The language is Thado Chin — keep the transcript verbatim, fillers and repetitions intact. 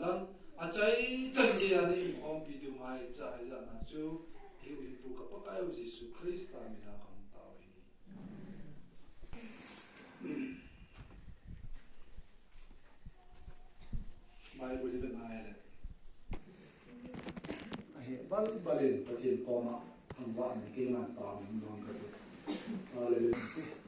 Achai chan geiya nei umkhompi diu ngaicha ahi jeh a chu, hiu hipu ka Pakaiu Jesu Christa mina kahung tao ahi. Bible hi vet nai le. Ahi, bal, bal in Pathen koma thangvah in keiman taona hung dong kate. Hallelujah.